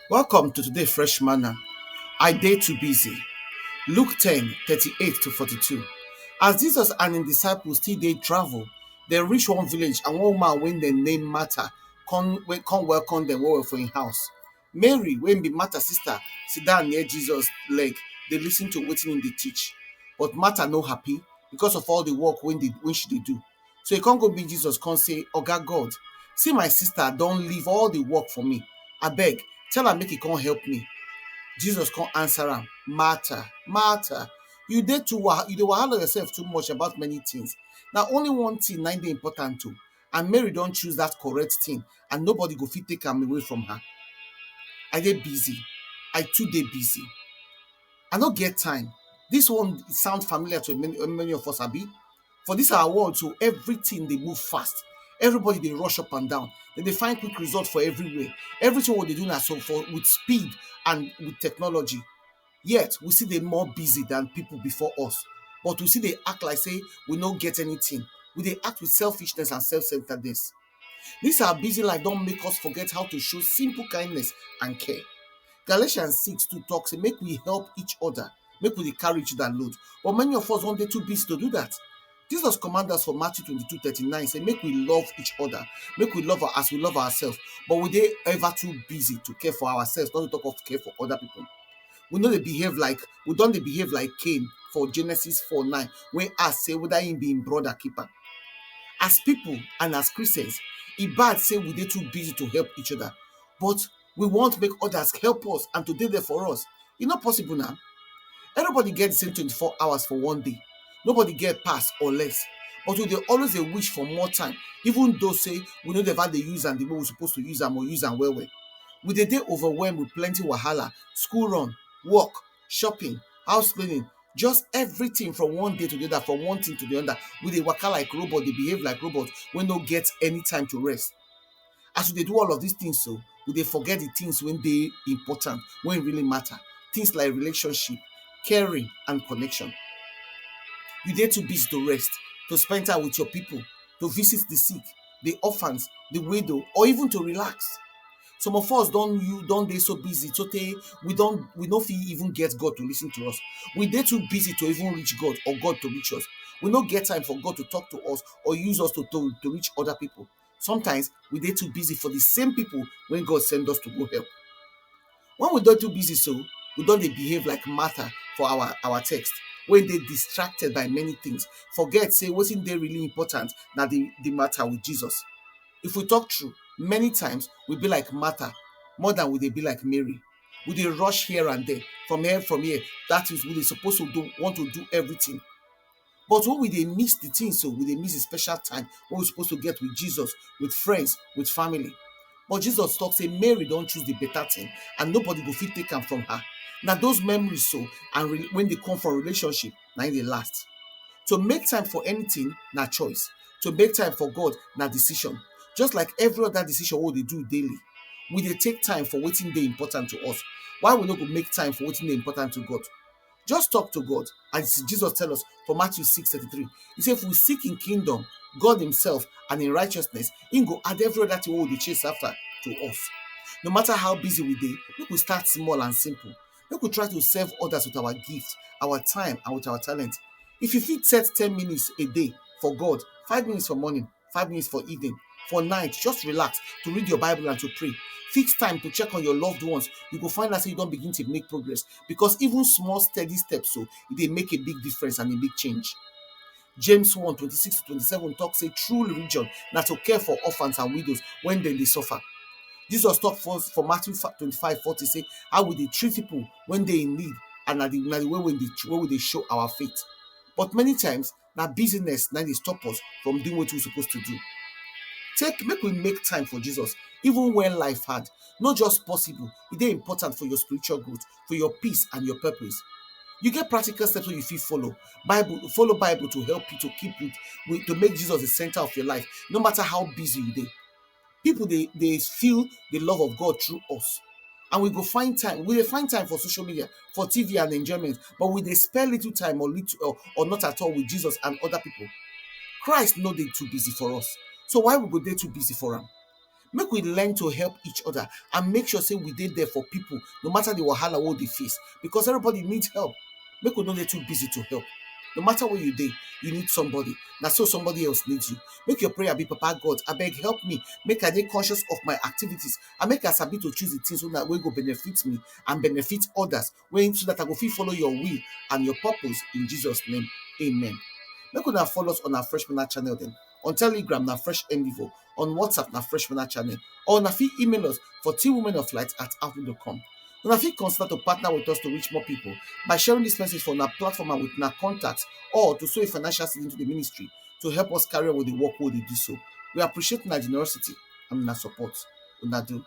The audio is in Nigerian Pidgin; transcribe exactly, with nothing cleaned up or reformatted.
Welcome to today Fresh Manna. I dey too busy. Luke ten thirty eight to forty two. As Jesus and im disciples still dey travel, dem reach one village and one woman wey dem name Martha come, wey come welcome dem well well for im house. Mary, wey be Martha sister, sit down near Jesus leg, dey listen to wetin im dey teach. But Martha no happy because of all the work wey dey, wey she dey do. So he come go meet Jesus, come say, "Oga God, see my sister don leave all the work for me. Abeg, tell am make he come help me." Jesus come answer am, "Martha, Martha, you dey too wa-, you dey wahala yourself too much about many things. Na only one thing na im dey important o, and Mary don choose that correct thing, and nobody go fit take am away from her." I dey busy. I too dey busy. I no get time. This one sound familiar to many, many of us, abi? For this our world, so everything dey move fast. Everybody dey rush up and down. Dem dey find quick result for everywhere. Everything wey dey do na so for, with speed and with technology. Yet, we still dey more busy than people before us. But we still dey act like say we no get anything. We dey act with selfishness and self-centeredness. This our busy life don make us forget how to show simple kindness and care. Galatians six two talk say make we help each other, make we dey carry each other load. But many of us don dey too busy to do that. Jesus command us for Matthew twenty two thirty nine say make we love each other, make we love as we love ourselves. But we dey ever too busy to care for ourselves, not to talk of care for other people. We no dey behave like, we don dey behave like Cain for Genesis four nine, wey ask say whether him be him brother keeper. As people and as Christians, e bad say we dey too busy to help each other, but we want make others help us and to dey there for us. E no possible now. Everybody get the same twenty four hours for one day. Nobody get pass or less. But we dey always dey wish for more time, even though say we no dey ever dey use am the way we suppose to use am or use am well well. We dey dey overwhelmed with plenty wahala, school run, work, shopping, house cleaning, just everything from one day to the other, from one thing to the other. We dey waka like robot, dey behave like robot wey no get any time to rest. As we dey do all of these things so, we dey forget the things wey dey important, wey really matter. Things like relationship, caring and connection. You dey too busy to rest, to spend time with your people, to visit the sick, the orphans, the widow, or even to relax. Some of us don, you don dey so busy so tey we don, we no fit even get God to listen to us. We dey too busy to even reach God or God to reach us. We no get time for God to talk to us or use us to, to, to reach other people. Sometimes we dey too busy for the same people wey God send us to go help. When we don too busy so, we don dey behave like Martha for our, our text, wey dey distracted by many things, forget say wetin dey really important na the, the matter with Jesus. If we talk true, many times we be like Martha more than we dey be like Mary. We dey rush here and there, from here, from here. That is, we dey suppose to do, want to do everything. But when we dey miss the thing so, we dey miss the special time wey we suppose to get with Jesus, with friends, with family. But Jesus talk say Mary don choose the better thing and nobody go fit take am from her. Na those memories so and re-, when dey come from relationship, na im dey last. To make time for anything na choice. To make time for God na decision. Just like every other decision wey we dey do daily, we dey take time for wetin dey important to us. Why we no go make time for wetin dey important to God? Just talk to God, as Jesus tell us for Matthew six thirty three. He say if we seek him kingdom, God himself and him righteousness, him go add every other thing wey we dey chase after to us. No matter how busy we dey, make we start small and simple. Make we try to serve others with our gift, our time and with our talent. If you fit set ten minutes a day for God, five minutes for morning, five minutes for evening, for night, just relax to read your Bible and to pray. Fix time to check on your loved ones. You go find out say you don begin to make progress, because even small steady steps so e dey make a big difference and a big change. James one twenty six to twenty seven talk say true religion na to care for orphans and widows when dem dey suffer. Jesus talk for, for Matthew twenty five forty say how we dey treat people when dey in need, and na the, na the way wey we dey, wey we dey show our faith. But many times na busyness na dey stop us from doing wetin we suppose to do. Take, make we make time for Jesus even when life hard. No just possible, e dey important for your spiritual growth, for your peace and your purpose. You get practical steps wey you fit follow. Bible, follow Bible to help you to keep with, with, to make Jesus the center of your life, no matter how busy you dey. People dey, dey feel the love of God through us. And we go find time, we dey find time for social media, for T V and enjoyment, but we dey spend little time or little or, or not at all with Jesus and other people. Christ no dey too busy for us. So why we go dey too busy for am? Make we learn to help each other and make sure say we dey there for people, no matter the wahala wey dey face, because everybody needs help. Make we no dey too busy to help. No matter where you dey, you need somebody. Na so somebody else needs you. Make your prayer be, "Papa God, abeg help me make I dey conscious of my activities and make I sabi to choose the things wey go benefit me and benefit others, wey so that I go fit follow your will and your purpose, in Jesus' name. Amen." Make una follow us on our Fresh Manna channel dem. On Telegram na Fresh Endeavour, on WhatsApp na Fresh Manna channel, or una fit email us for team women of light at outlook dot com. Una fit consider to partner with us to reach more people by sharing this message for una platform and with una contacts, or to sow a financial seed into the ministry to help us carry on with the work wey we dey do so. We appreciate una generosity and una support. Una do.